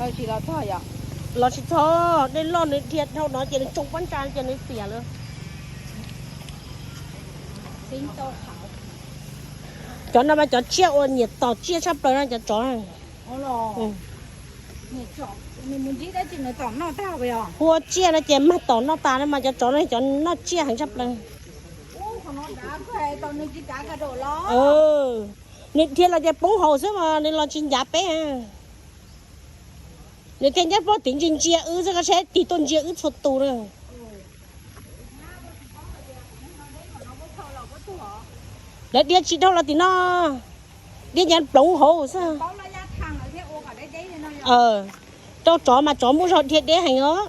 Los tsis txog, dej loj nws dhia dhau no ces nws tsoo pob ntsa ces nws tiam lawm. Cov no mas cov tsiaj uas nyiam tom tsiaj tshaj plaws no cov tsov. Ua tsiaj no ces mag tom noj tas no mas cov tsov no cov noj tsiaj heev tshaj plaws. Nws dhia los ces poob hauv xwb mas nws los tsis ncav peb. Nws thiaj nyob pog tim ntsia ntsia wb xwb, koj saib tig tuaj ntsia wb txhua tus na. Lawv dhia tsis dhau los tim no, dhia ncav ploov hauv xwb. Rau tsov mas tsov muaj zog dhia deb heev os.